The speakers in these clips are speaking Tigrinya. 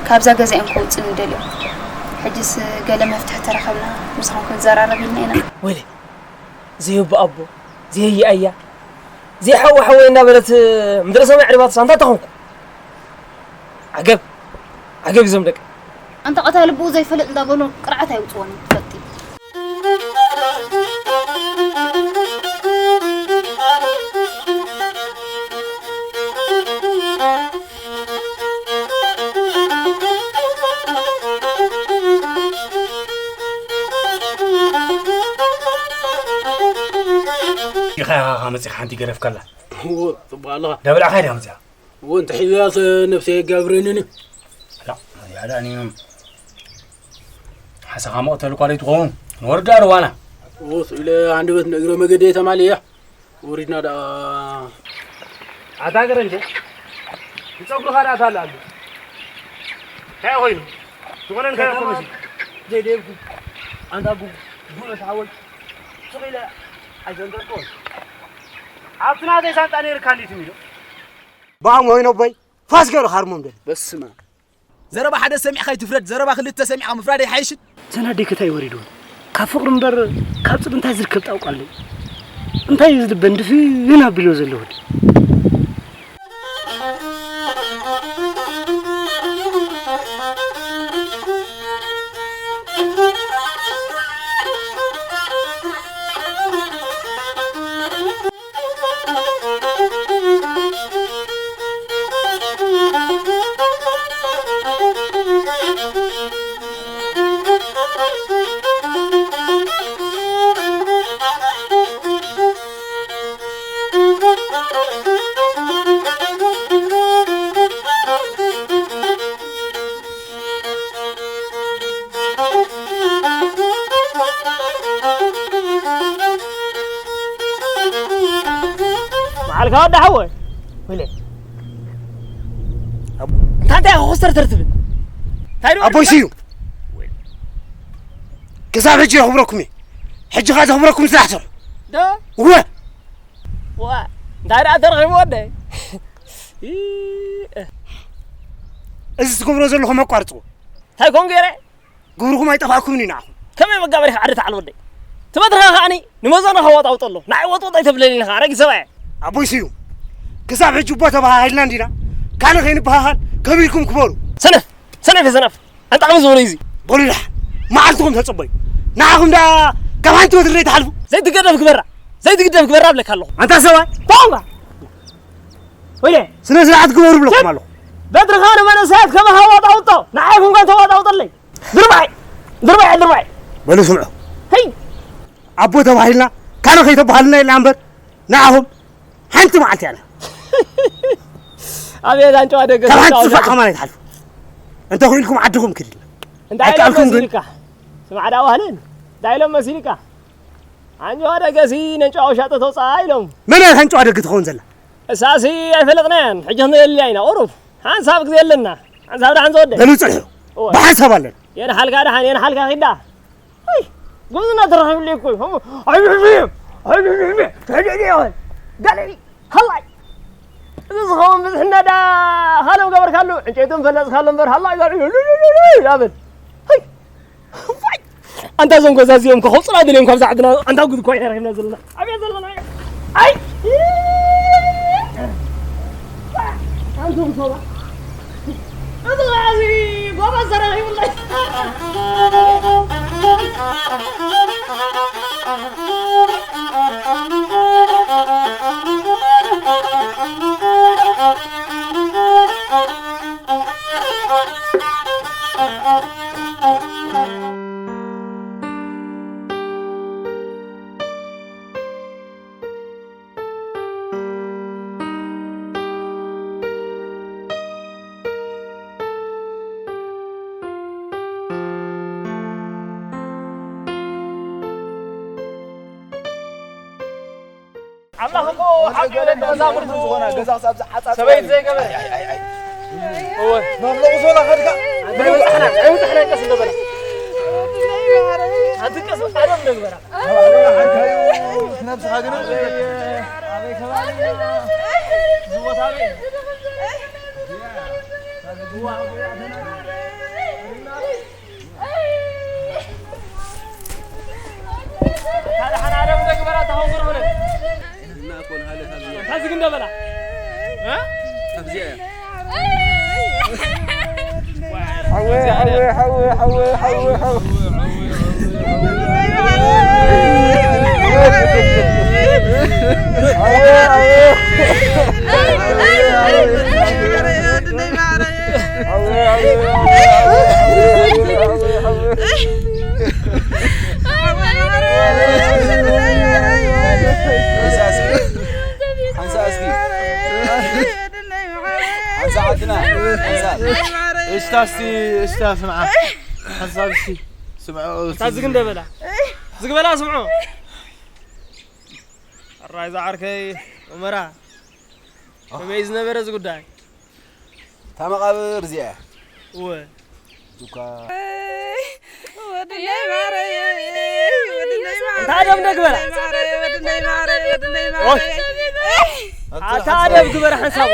ካብዛ ገዛ እዮም ክወፅእ ንደልዮም። ሕጅስ ገለ መፍትሒ ተረኸብና ምሳኹም ክንዘራረብ ኢልና ኢና። ወይለ፣ ዘይቡ ኣቦ፣ ዘይየ ኣያ፣ ዘይሓወ ሓወይ እናበለት ምድረ ሰማይ ዕርባትስ ኣንታ ተኾንኩ። ዓገብ፣ ዓገብ እዞም ደቂ። ኣንታ ቀታሊ ብኡ ዘይፈልጥ እንዳበሉ ቅርዓት ኣይውፅዎን እዩ፣ ትፈልጢ። ኢኻ ኢኻ መፂኻ ሓንቲ ገረፍካላ። እዎ፣ ጽቡቕ ኣለኻ። ዳበላዕኻ ኢኻ መፂኻ። እዎ፣ እንተ ሒዝያስ ነብሰይ የጋብረንን እዩ። ላ፣ ያዳ፣ እኔ ሓሳኻ መቕተል እኳ ለይትኸውን፣ ንወርዳ ርዋና። እዎ፣ ስኢለ ሃንደበት ንእግረ መገደይ ተማልየ። ወሪድና ደኣ። ኣታ ገረንጀ፣ ንጸጉርኻ ደኣ ታላሉ። እንታይ ኮይኑ? ዝኾነ እንታይ ከተማ ኮይኑ? ዘይደልኩ። ኣንታ ጉ-፣ ጉልበት ሓወይ። ሱቕ ኢለ ኣይዘንጠልኩን። ኣብቲ ናተይ ሳንጣ ነይርካ እንዲት ሚዶ? ባም ኮይኑ ኣቦይ፣ ፋስ ገይሩ ሃርሞም ደል። በስመ ዘረባ ሓደ ሰሚዕካ ኣይትፍረድ፣ ዘረባ ክልተ ሰሚዕካ ምፍራድ ኣይሓይሽን? እዘን ኣደይ ከ እንታይ ወሪድወን? ካብ ፍቕሪ እምበር ካብ ጽልኢ እንታይ ዝርከብ ጣውቃለይ? እንታይ እዩ ዝልበን ድፍን ኣቢልዎ ዘሎ ወዲ? መዓልካ ወዲ ሓወይ። ወይለ። እንታይ እንታይ ኮስተር ተርትብል? እንታይ ደኣ ኣቦይ ስዩ። ክሳብ ሕጂ የኽብረኩም እየ። ሕጂ ኸኣ ዘኽብረኩም ስራሕ ስርሑ። ዶ? እወ። ዋ፣ እንታይ ደኣ ተረኺቡ ወደይ? ኢ-፣ እዚ ትገብሮ ዘለኹም ኣቋርጽዎ። እንታይ ኮን ገይረ? ግብርኹም ኣይጠፋእኩምን እዩ ንዓኹም። ከመይ መጋበሪ ዓዲ ተዓል ወደይ? ትበትርኻ ከዓኒ ንመዘና ከዋጣውጦ ኣሎ። ንዓይ ወጥወጥ ኣይተብለኒ ኢኻ፣ ኣረጊ ሰብኣይ። ኣቦይ ስዩም፣ ክሳብ ሕጂ እቦ ተባሃሂልና እንዲና፣ ካልእ ከይንበሃሃል ከቢድኩም ክበሩ። ሰነፍ፣ ሰነፍ፣ ሰነፍ። ኣንታ ከመይ ዝበሎ እዩ እዚ? በሉ ደሓን፣ መዓልትኹም ተጸበዩ። ንዓኹም ደኣ ካብ ሓንቲ በትሪ ዘይትሓልፉ። ዘይትገደፍ ግበራ፣ ዘይትግደፍ ግበራ እብለካ ኣለኹ። ኣንታ ሰብኣይ፣ ተው እምባ። ወይለ። ስነ ስርዓት ግበሩ እብለኩም ኣለኹ። በትርኻ ንመነ እሳት ከመ ሃዋጣውጦ ንዓኹም ከ ተዋጣውጠለይ። ድርባይ ድርባይ ድርባይ። በሉ ስምዑ። ሄይ ኣቦ ተባሂልና ካነ ከይተባሃልና ኢልና እምበር ንዓኹም ሓንቲ መዓልቲ ያለ ኣቤት ኣንጨዋ ደገ ካብ ሓንቲ ስፋዕ ከማን ኣይትሓልፉ። እንተ ኹኢልኩም ዓድኹም ክድና እንታይ ኢሎም ኣይከኣልኩም ግን? መሲልካ? ስማዕ ዳ ዋህልን እንታይ ኢሎም መሲልካ? ኣንጨዋ ደገሲ ነንጨዋ ውሻጠ ተውፅኣ ኢሎም። መን እያ ሓንጨዋ ደገ ትኸውን ዘላ? እሳሲ ኣይፈለጥናያን ሕጂ ክንደልያ ኢና ቁሩብ ሓንሳብ ግዜ ኣለና ሓንሳብ ደሓን ዘወደ በሉ ፅንሑ። እወ። ብሓንሳብ ኣለና። የንሓልካ ደሓን የንሓልካ ኺዳ ኣይ ጉብዝና ተረኺብሉ እኮ እዩ ከምኡ ጋለሊ ሃላይ እዚ ዝኸውን ብዝሕና ዳ ሃለው ገበርካሉ ዕንጨይቱ ፈለጥካሉ እምበር ሃላይ ጋለሊ ያብል ኣንታ እዞም ጎዛ እዚኦም ከኸውፅና ደልዮም ካብዛ ዓድና ኣንታ ጉድ እኳ ኢና ረኺብና ዘለና ኣበይ ዘለና ኣይ ኣንቱም ሰባ እዚ ኸዓ እዚ ጎበዝ ተረኺቡለይ ኣምላኽ እኮ ሓቂ ወለደ መዛሙርቱ ዝኾነ ገዛ ክሳብ ዝሓጻጽ ሰበይቲ ዘይገበረ። እወ። መብልቑ ዞላ ኸድካ። ኣይውጣሕና፣ ኣይውጣሕና ይቀስ እንደበላ። ኣትቀስ ኣደም ንግበራ። ነብስኻ ግን ኣበይ ከባቢ? ዝቦታ ኣበይ? ሓንሳ ዓድና ሓንሳ እሽታ እስቲ እሽታ ስምዓ ሓንሳብ እስቲ ስምዖ እታ ዝግ እንደበላ ዝግበላ ስምዖ ኣራይ ዝዓርከይ ኡመራ ከመይ ዝነበረ እዚ ጉዳይ እታ መቓብር እዚኣ እያ እወ ዱካ እንታይ ደም ደግበራ ኣታ ደም ግበራ ሓንሳብ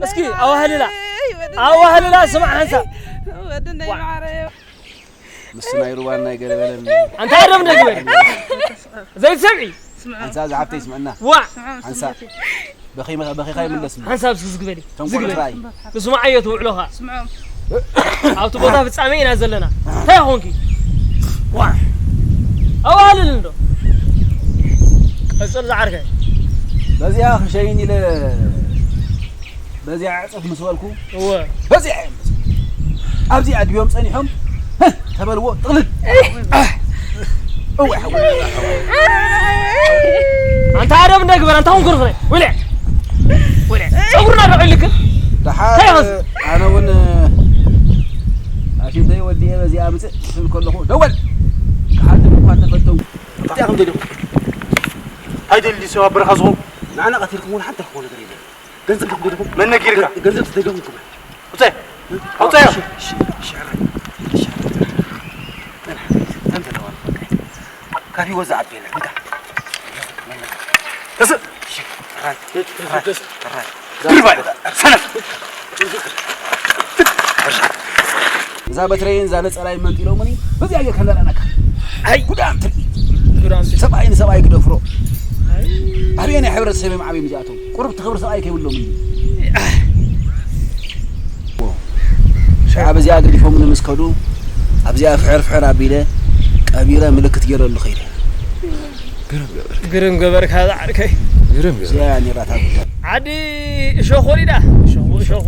እስኪ ኣዋህልላ ኣዋህልላ ስማዕ ሓንሳብ ምስ ናይ ሩባን ናይ ገለበለን ኣንታ ደም ደግበሪ ዘይትሰምዒ ሓንሳ ዝሓፍተይ ስምዕና ዋዕ ሓንሳ በኺኻ ይምለስ ሓንሳብ ዝግበሪ ዝግበሪ ንስምዓዮ ትውዕሎ ኸዓ ኣብቲ ቦታ ፍጻሜ ኢና ዘለና እንታይ ኾንኪ ዋዕ ኣዋልል እንዶ ቀጽል ዝዓርከ በዚኣ ክሸይን ኢለ በዚኣ ዕጽፍ ምስ በልኩ እወ በዚኣ እዮም ዝብሉ። ኣብዚኣ ድዮም ጸኒሖም? ህህ! ተበልዎ ጥቕልል። ኣህ! እወ ሓወይ። ኣንታ ኣደብ እንደ ግበር ኣንታ ኩንኩር ፍረ። ወለ ወለ ጸጉርና ደቂልክ። ደሓር እንታይ ይኸስ? ኣነ እውን ኣሽንተይ ወዲኤ በዚኣ ምጽእ ስል ከለኹ ደወል። ክሓድም እኳ ተፈተው። እንታይ ከም ደልኹ? ኣይደሊ ሰብ ኣብ በረኻ ዝኾ? ንዓና ቀቲልኩም እውን ሓንቲ ረኽቦ ነገር የለን። ገንዘብ ትደግሙ መን ነጊርካ? ገንዘብ ትደግሙ ትብል። ውፀ! ውፀ! ካፊ ወዛ ኣቤለ እንካ ተስእ! ራይ ራይ ራይ ድርባይ! ሰነፍ! እዛ በትረይን እዛ ነፀላይን መንጢሎምኒ በዚኣ ጌርካ እንዳረኣናካ ኣይ ጉዳም ትርኢ ጉዳም ሰብኣይ ንሰብኣይ ክደፍሮ ኣይ ኣበየናይ ሕብረተሰብ እዮም ዓብዮም እዚኣቶም ቁሩብ ትኽብሪ ሰብኣይ ከይብሎም እዩ ሰዓብ እዚኣ ገዲፎም ንምስከዱ ኣብዚኣ ፍሕር ፍሕር ኣቢለ ቀቢረ ምልክት ገይረሉ ከይደ ግርም ገበርካ ዝዓርከይ ግርም ገበርካ ዓዲ እሾኽ ወሊዳ እሾኹ እሾኹ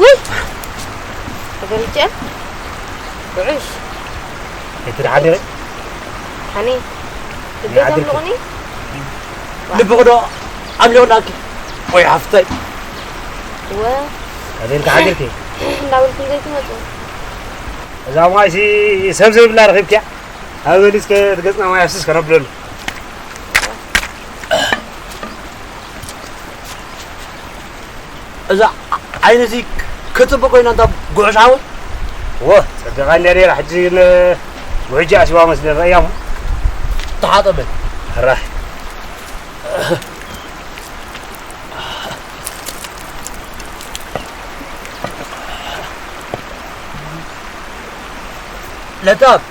ውይ! ተገልጨ? ውዑሽ? ኣይትደሓደረ? ሓኒ? ልቤት ዓድልኪ። ኣምልቑኒ? ልብኺ ዶ ኣምሊቑናኪ? ወይ ሓፍተይ። እወ። ኣበይ ኢልካ ሓዲርኪ? እንዳበልኩም ዘይትመፁ። እዛ ማይሲ ሰብ ዘይብላ ረኺብኪያ? ኣብ በሊ እስከ እቲ ገፅና ማይ ኣፍስስ ከነብለሉ። እዛ ዓይነዚ ክፅብቕ ኮይና እንታ ጉዕሽ ዓወት? እወ፣ ፀቢቓ እንድያ ነይራ። ሕጂ ግን ጉዕጃ ኣሲዋ መስለ ረእያ እሞ። ተሓጠበ። ኣራሕ። ለጣፍ፣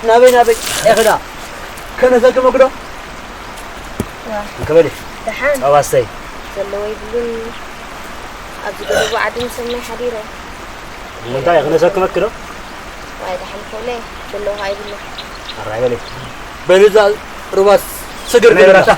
ናበይ ናበይ ኢኺ ዳ? ከነሰክመኪ ዶ? ዋ፣ እንክበሊ። ደሓን። ጸባ ስተይ። ዘለዎ ይብሉን ኣብዚ ገደቡ ዓዲ ምስ ሰማይ ሓዲረ። ንምንታይ፣ ክነሰክመኪ ዶ? ዋይ፣ ደሓን ከብለ፣ ዘለዎ ኣይብሉ። ኣራይ በሊ። በሊ እዛ ሩባ ስግር ናይ ግድላ። በላታ።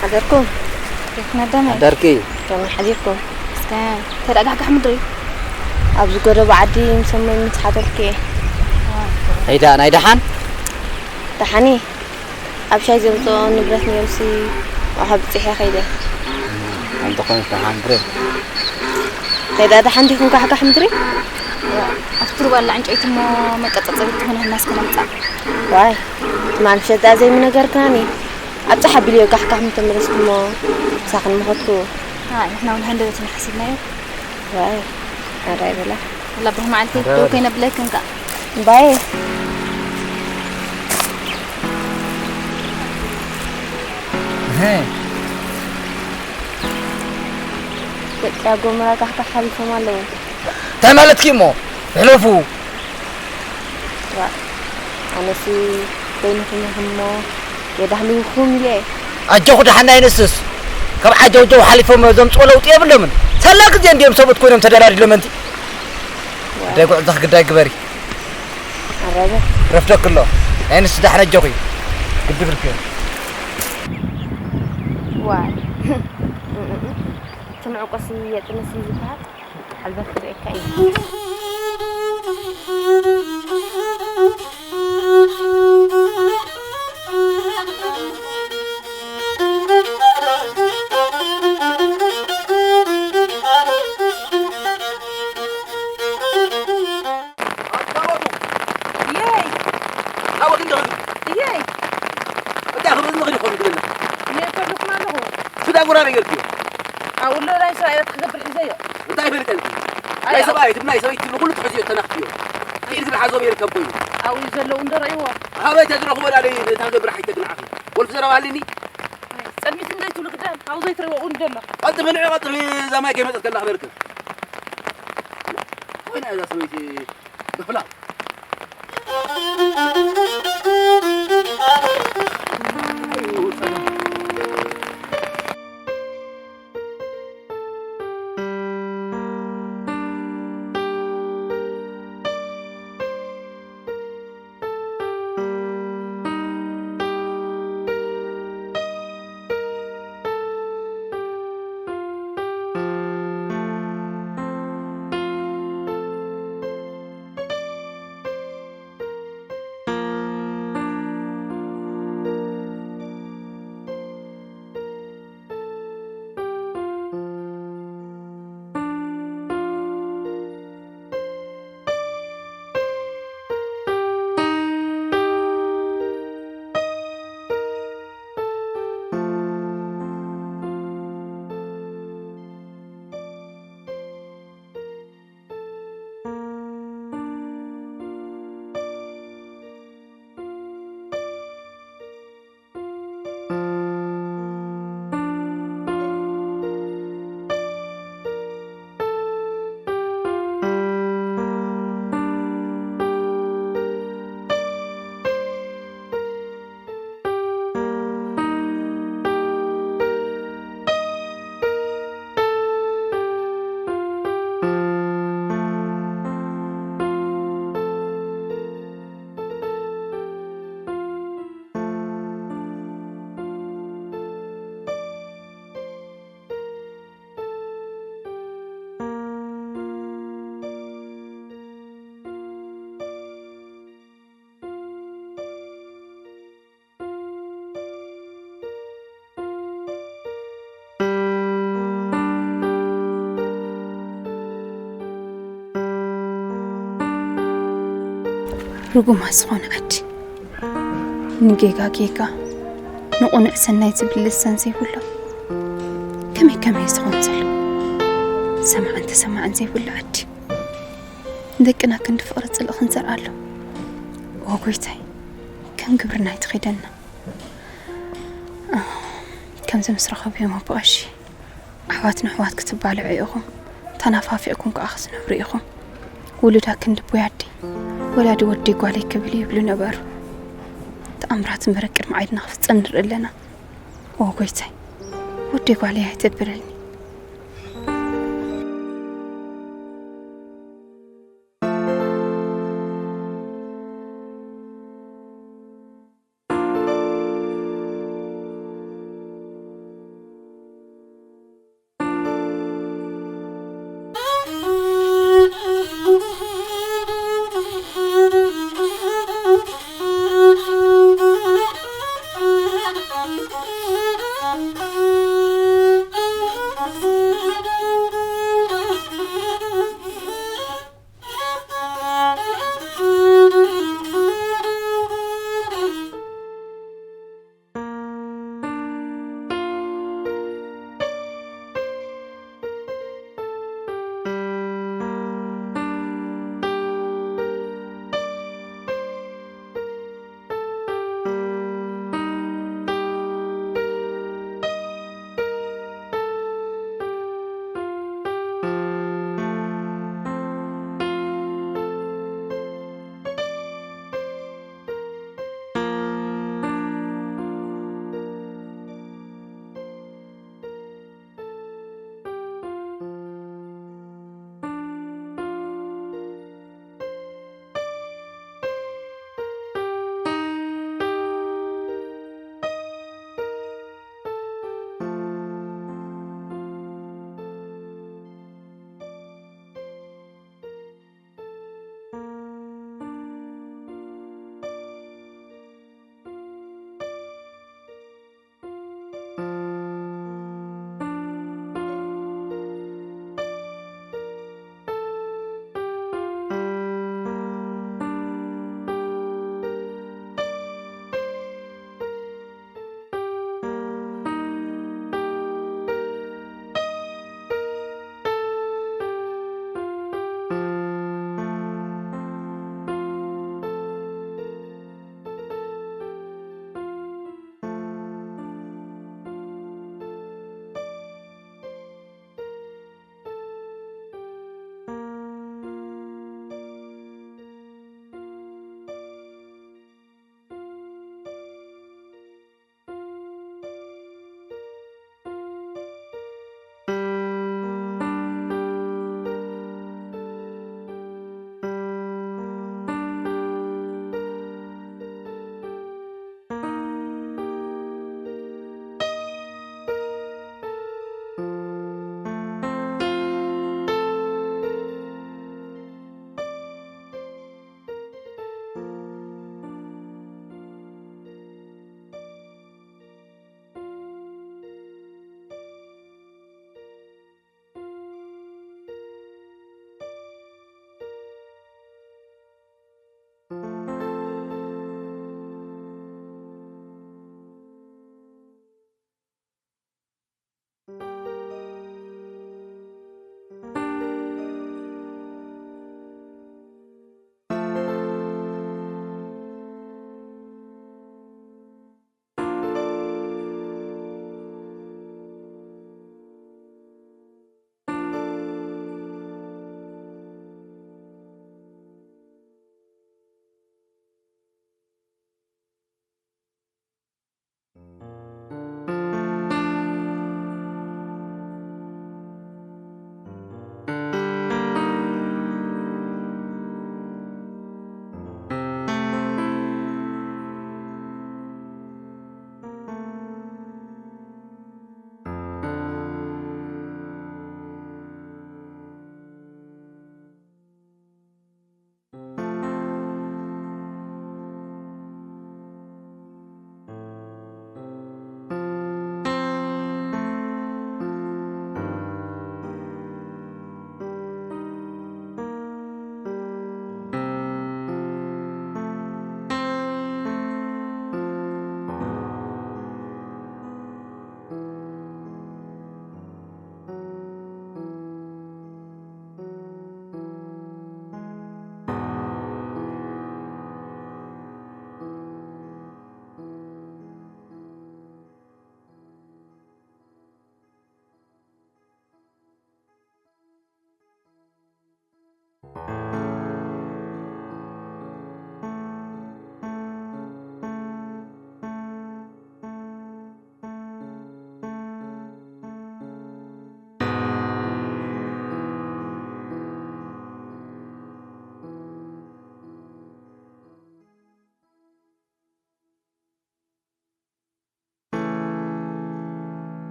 ሓደርኩም። ኬፍ ነደመ። ሓደርኪ። ከመይ ሓዲርኩም? እስከ ተረጋግሕ ምድሪ። ኣብዚ ጎደቦ ዓዲ ምስ ሰሞን ምስ ሓደርኩ እየ። ሄዳ ናይ ደሓን? ደሓን እየ። ኣብ ሻይ ዘምፅኦ ንብረት ነይሩሲ፣ ኣቕሑ ኣብፂሐ ከይደ። እንተኾነ ደሓን ብሬ። ከይዳ ደሓን ዲኹም ጋሕጋሕ ምድሪ? ኣብቲ ሩባ ኣላ ዕንጨይቲ እሞ መቀፀፀቢ ትኾነ ህናስ ከነምፃ። ዋይ፣ ትማል ምሸት ደኣ ዘይምነገርክናኒ። ኣብ ፀሓ ቢልዮ ጋሕጋሕ ምተመለስኩሞ ምሳኽን ምኸድኩ። ኣይ፣ ንሕና እውን ሃንደበት ኢና ሓሲብናዮ። ዋይ፣ ኣራይ በላ። ወላ ብሩህ መዓልቲ ኣራይ ደው በላ። ከይነብለክን ከኣ። እምባየ። እህ። ደቂ ኣጎመራ ጋሕጋሕ ሓሊፎም ኣለዉ። እንታይ ማለትኪ እሞ? ሕለፉ። ዋ፣ ኣነሲ በይንኹም ኢኹም እሞ የዳህልውኹም ኢለ። ኣጆኹ ደሓን ኣይነስስ። ካብ ዓጀውጀው ሓሊፎም ዘምፅኦ ለውጢ የብሎምን። ሳላ ግዜ እንድዮም ሰብኡት ኮይኖም ተደላዲሎም ኣንቲ። ዋ። ኣደይ ጉዕዞኺ ግዳይ ግበሪ። ኣረበ። ረፍደክ ኣሎ። ኣይንስ ደሓን ኣጆኺ። ግድፍ ኢልክዮ። ዋይ። እቲ ንዕቆሲ የጥንስ እዩ ዝበሃል። ሓልበት ክርእየካ እዩ። ኣታወቱ። እየይ። ኣወት እንደ ኸዱ። እየይ። እንታይ ክብሪ ንኽድ ይኾኑ ትብልና? እየ፣ ተብልኩም ኣለኹ። ስዳ ጉራ ነገር እዩ። ኣብኡ ኣሎ ናይ ሰብኣይ ቤት ክገብር ሒዘዮ። እንታይ ይፈልጠልኪ? ኣይ፣ ናይ ኣብ ሰብኣይ ትብሊ፣ ናይ ሰበይቲ ትብሊ፣ ኩሉ ትሕዝዮ ተናኽፍዮ። ኢድ ዝብል ሓዞ ይርከብ ኮይኑ። ኣብኡ ዘለዉ እንዶ ረእይዎ። ኣበይ ተዝረኽቦ ዳለይ እታ ገብር ሓይተ ግን ዓኺ። ወልፊ ዘረባ ኣሊኒ። ጸድሚት እንዳይ ትብሉ ግዳን፣ ካብኡ ዘይትረብኡ እንደሎ። ቀልጥፊ ንዒ፣ ቀልጥፊ እዛ ማይ ከይመጸት ከላ ክበርክ። ወይና እዛ ሰበይቲ ብፍላ። ርጉማት ዝኾነ ዓዲ፣ ንጌጋ ጌጋ፣ ንቑኑዕ ሰናይ ዝብል ልሳን ዘይብሎም፣ ከመይ ከመይ ዝኾን ዘሎ፣ ሰማዕን ተሰማዕን ዘይብሉ ዓዲ፣ ንደቅና ክንዲ ፍቕሪ ጽልኢ ክንዘርኣሎም፣ ኦ ጎይታይ፣ ከም ግብርና ኣይትኺደና። ከምዚ ምስ ረኸብዮም ኣቦ ቀሺ፣ ኣሕዋት ንኣሕዋት ክትባልዑ ኢኹም፣ ተናፋፊቕኩም ከኣ ክትነብሩ ኢኹም። ውሉዳ ክንዲ ኣቦይ ኣደይ፣ ወላዲ ወደይ ጓለይ ክብል ይብሉ ነበሩ። ተኣምራት እምበር ቅድሚ ዓይንና ክፍጸም ንርኢ ኣለና። ኦ ጎይታይ፣ ወደይ ጓለይ ኣይተብለኒ።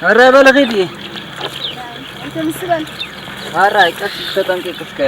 ኧረ በል ኺድ። ኣይተምስበል። ኧረ ቀስ ተጠንቂቅ እስከ።